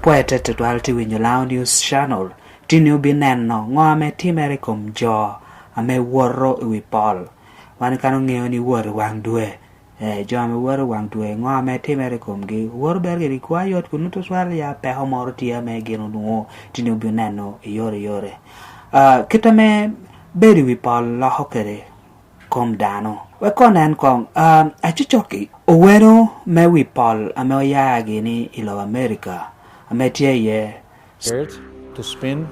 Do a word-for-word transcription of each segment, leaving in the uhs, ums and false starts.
Pwete tutwal tye winyo Lao News Channel. Tini obineno ŋo ame timere i kom jo ame woto i wi pol. Wan kan oŋeo ni wot i waŋ dwe. Eh, jo ame woto i waŋ dwe, ŋo ame timere i komgi? Woto bedo gini kwa yot kun nut tutwal ya peko moro tye ame gin onwoŋo tini obineno i yore yore. Ah, kit ame bedo i wi pol loko kede kom dano. Wek koŋ nen koŋ, ah, acocokki, oweno me wi pol ame oya gini i lobo America, ame tye iye Earth to spin,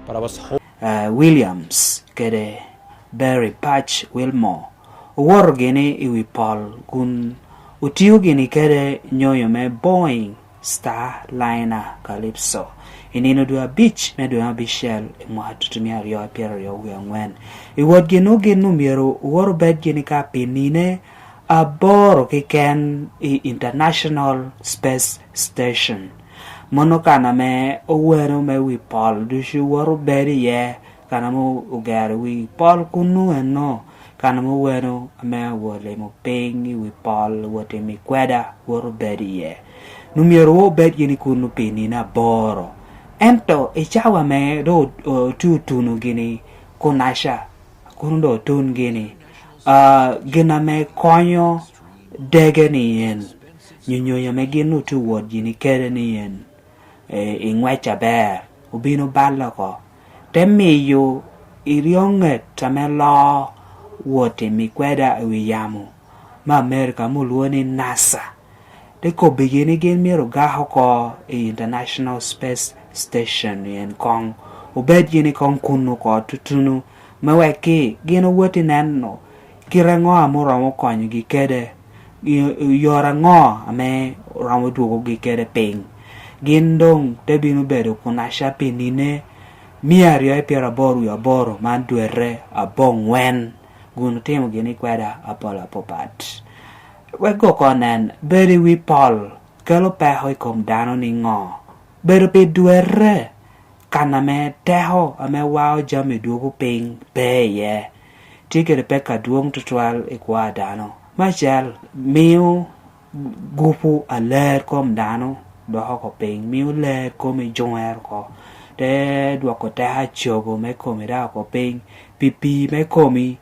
but I was hoping eh, Williams kede Barry Patch Wilmore owoto gini i wi pol kun otio gini kede nyonyo me Boeing Starliner Calypso i nino dwe abic me dwe me abicel i mwaka tutumia aryo pyeraryo wie aŋwen. I wotgi-nu gin omyero owot obed gini ka pi nine aboro keken i International Space Station. Mano kan ame oweno me wi pol ducu woto bedo iye, kan ame ogero wi pol kunnu eno, kan ame oweno ame olimo piny i wi pol wot i mikweda woto bedo iye. Omyero obed gini kunnu pi nino aboro. Ento i cawa ame doŋ otye otuno gini kunaca, kun doŋ otun gini, ah, gin ame konyo dege ni en, nyonyo ame gin otye owot gini kede ni en, eh, i ŋwec aber, obino balle oko, te miyo i ryo ŋet ame loo wot i mikweda i wi yamo me America ame olwoŋo ni NASA. Te kobbigi ni gin myero ogak oko i International Space Station en koŋ, obed gini koŋ kunnu oko tutuno, me wek ki gin owot i neno kite aŋo ame oromo konyogi kede, i, i yore aŋo ame oromo dwogogi kede piny. Gin doŋ te bino bedo kunaca pi nine mia aryo i pyeraboro wie aboro man dwete aboŋwen, kun otimo gini kweda apol apapat. Wek go koŋ nen, bedo i wi pol kelo peko i kom dano niŋo? Bedo pi dwete, kan ame teko ame wao jami dwogo piny pe iye, tye kede peko adwoŋ tutwal i kwo a dano. Me acel, mio gupu a ler kom dano dok oko piny, mio ler komi juŋere oko, te dwoko teko acogo me komi dok oko piny, pi pii me komi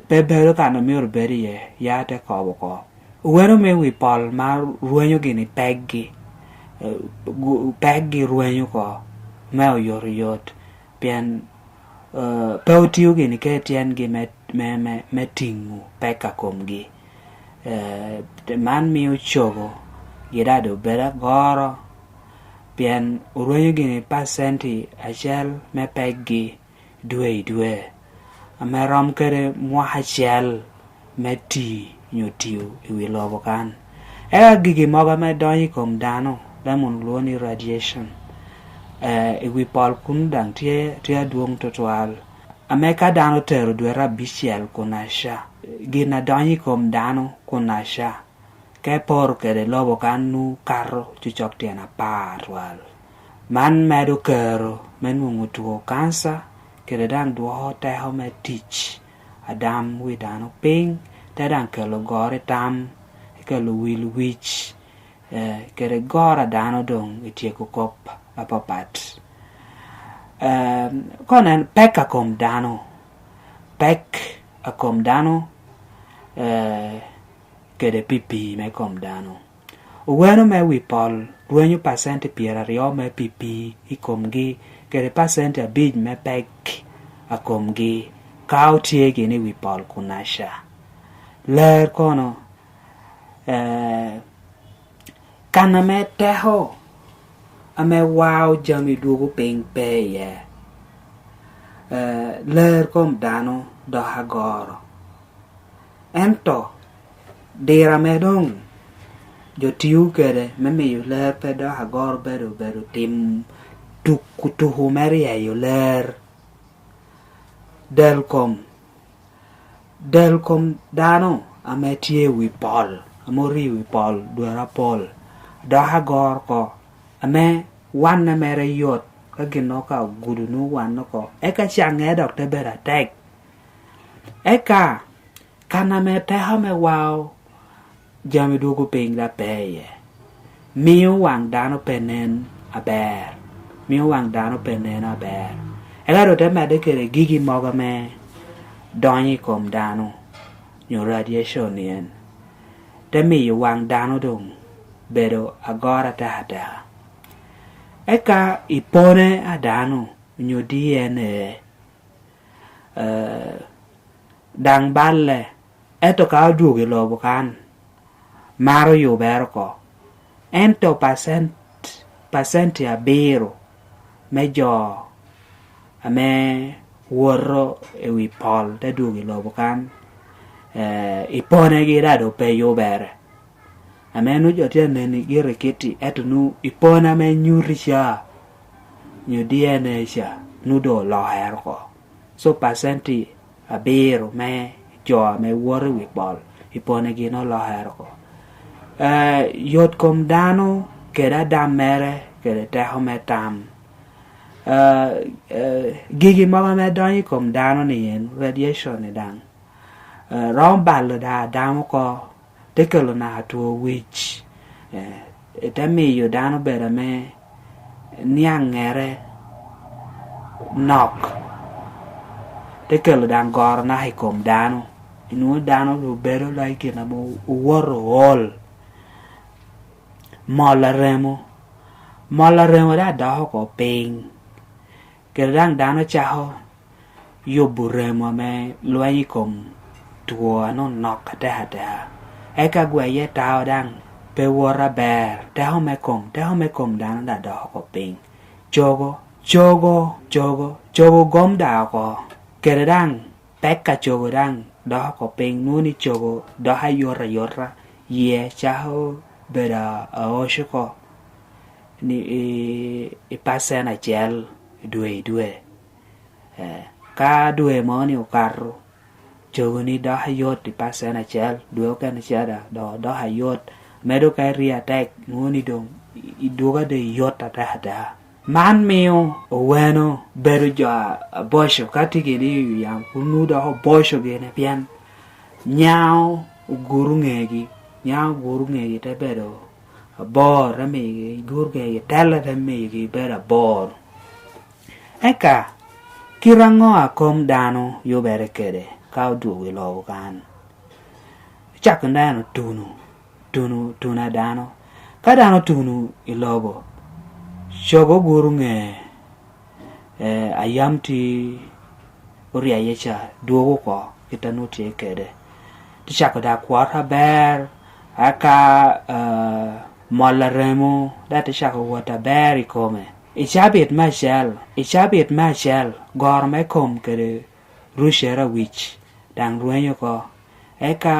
pe bedo kan omyero bed iye, ya te kobo oko. Weno me wi pol ma rwenyo gini pekgi, eh, gu-, pekgi rwenyo oko me oyotoyot, pien, eh, pe otio gini kede tyengi me, me, me, me tiŋo pek a komgi. Eh, te-, man mio cogo gi daŋ doŋ bedo agoro, pien orwenyo gini pacenti acel me pekgi dwe i dwe, ame rom kede mwaka acel me ti nyo tiyo i wi lobo kan. Eka gigi mogo ame donyo i kom dano, daŋ mono olwoŋo ni radiation, eh, i wi pol kun daŋ tye, tye adwoŋ tutwal. Ame ka dano otero dwete abicel kunaca, gin a donyo i kom dano kunaca, ka eporo kede lobo kan nu kato cocok tyen apar twal. Man medo kero me nwoŋo two kanca, kede daŋ dwoko teko me tic a dam wi dano piny, te daŋ kelo goro i tam, te kelo wil wic, eh, kede goro a dano doŋ i tyeko kop apapat. Eh, kono en pek a kom dano, pek a kom dano, eh, kede pi pii me kom dano. Oweno me wi pol rwenyo pacenti pyeraryo me pi pii i komgi, kede pacenti abic me pek a komgi, ka otye gini i wi pol kunaca. Ler kono, eh, kan ame teko ame wao jami dwogo piny pe iye, eh, ler kom dano dok agoro. Ento dira ame doŋ jo tio kede me miyo ler pe dok agoro bedo, bedo tim tuk-, tuku me ryeyo ler. Del kom, del kom dano ame tye i wi pol, ame orii i wi pol, dwero apol, dok agoro oko, ame wanne mere yot, ka ginnoro ka ogudo nwoŋo wanne oko, eka caŋe dok te bedo atek. Eka kan ame teko me wao jami dwogo piny daŋ pe iye, mio waŋ dano pe nen aber, mio waŋ dano pe neno aber. Eka doŋ te medde kede gigi mogo ame donyo i kom dano, nyo radiation en, te miyo waŋ dano doŋ bedo agoro atekateka. Eka i pone a dano, nyo D N A, eh, daŋ balle, ento ka odwogo i lobo kan, maro oyubere oko. Ento pacent, pacenti abiro me jo ame woto i wi pol te dwogo i lobo kan, eh, i ponegi daŋ doŋ pe yubere. Ame nwoŋo jo tye aneni gire kiti, ento nwoŋo i pone ame nyuti ca, nyo D N A ca, nwoŋo doŋ olokere oko. So, pacenti abiro me jo ame woto i wi pol, i ponegi nwoŋo olokere oko. Eh, yot kom dano kede adam mere kede teko me tam. Eh, eh, gigi mogo ame donyo i kom dano ni en, radiation ni daŋ, eh, romo balo da-, dano oko, te kelo naka two wic, eh, te miyo dano bedo ame niaŋere nok, te kelo daŋ goro naka i kom dano. Inwoŋo dano obedo loyo gin ame owoto ool. Mol a remo, mol a remo daŋ doko oko piny, kede daŋ dano cako yubo remo ame lweny i kom two a nwoŋo nok atekateka. Eka gweye tao daŋ pe woto aber, teko me kom, teko me kom dano daŋ doko oko piny. Cogo, cogo, cogo, cogo gom daŋ oko, kede daŋ pek a cogo daŋ doko oko piny, nwoŋo ni cogo doko ayot ayota, yie cako bedo a-, aoc oko ni i, i pacen acel dwe i dwe. Eh, ka dwe mo ni okato, cogo ni doko ayot i pacen acel, dwe okene ca daŋ do-, doko ayot. Medo ka iri atek, nwoŋo ni doŋ i, i dwogo ade yot atekateka. Man mio oweno bedo jo a-, aboco ka tye gin i wi yamo, kun nwoŋo dok oboco gini, pien nyao oguro ŋegi, nyao oguro ŋegi te bedo abor, te miyogi guro ŋegi, telle te miyogi bedo abor. Eka, kite aŋo a kom dano yubere kede ka odwogo i lobo kan? Icako ineno tuno, tuno, tuno a dano. Ka dano otuno i lobo, cogo guro ŋe, eh, a yam tye oryaye ca, dwogo oko kit a nwoŋo tye kede. Te cako daŋ kwot aber, eka, eh, mol a remo daŋ te cako wot aber i kome. I cabit me acel, i cabit me acel, goro me kom kede rucere awic daŋ rwenyo oko. Eka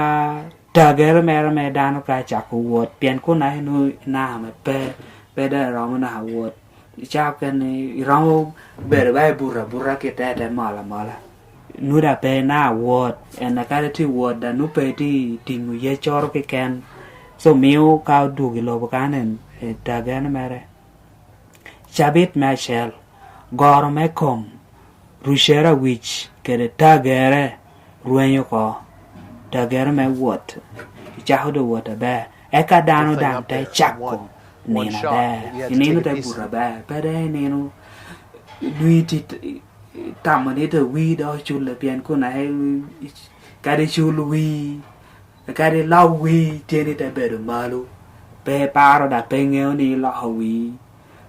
tagere mere me dano ka cako wot, pien kun naka inwoŋo naka ame pe, pe daŋ iromo naka wot. Icako keni iromo bedo ba ibuto abuta kite, te mol amola. Nwoŋo daŋ pe inaka wot, en a kadi tye wot daŋ nwoŋo pe itye tiŋo yeccoro keken. So, mio ka odwogo i lobo kan en, eh, tagere mere. Cabit me acel, goro me kom, rucere awic kede tagere rwenyo oko, tagere me wot, icako doŋ wot aber, eka dano daŋ te cako nino aber, inino te buto aber, pe dok inino dwi ti-, tamo ni te wii dok oculle, pien kun aye kadi cul wii, kadi lok wii tyeni te bedo malo, pe iparo dok pe iŋeo ni iloko wii.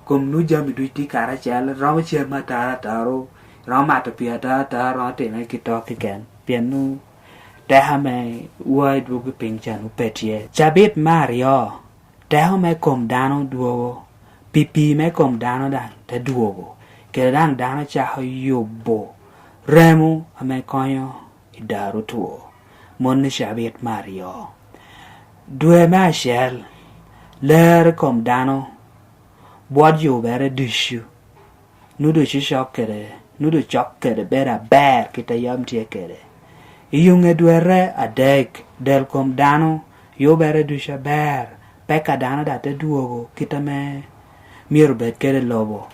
Kom nwoŋo jami duc tye karacel, romo cem atara ataro, romo mato pii atara atara, romo time ki to keken, pien nwoŋo teko ame wa i dwogo piny ca nwoŋo pe tye. Cabit me aryo, teko me kom dano dwogo, pi pii me kom dano daŋ te dwogo, kede daŋ dano cako yubo remo ame konyo i daro two, moni cabit me aryo. Dwe me acel, ler i kom dano bwot yubere ducu, nwoŋo doŋ cocok kede, nwoŋo doŋ cok kede bedo aber kit a yam tye kede. I yuŋe dwete adek, del kom dano yubere ducu aber, pek a dano daŋ te dwogo kit ame myero obed kede i lobo.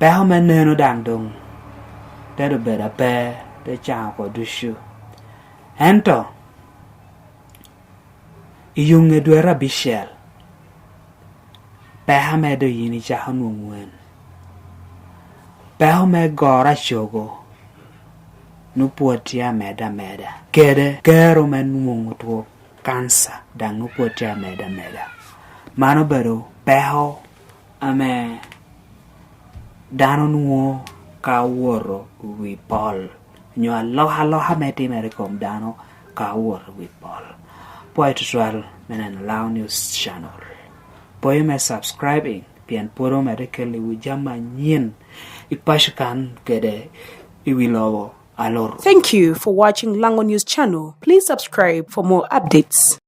Peko me neno daŋ doŋ te doŋ bedo ape, te caŋ oko ducu. Ento, i yuŋe dwete abicel, Peko ame doŋ yin icako nwoŋo en, peko me goro acogo nwoŋo pwod tye ameda ameda, kede kero me nwoŋo two kanca daŋ nwoŋo pwod tye ameda ameda. Man obedo peko ame dano nwoŋo ka owoto wi pol, nyo alokaloka ame timere i kom dano ka owoto wi pol. Pwoyo tutwal me neno Lango News Channel. Pwoyo me subscribing pien pwod omedde kelliwu jami anyen i paco kan kede i wi lobo alutu. Thank you for watching Lango News Channel. Please subscribe for more updates.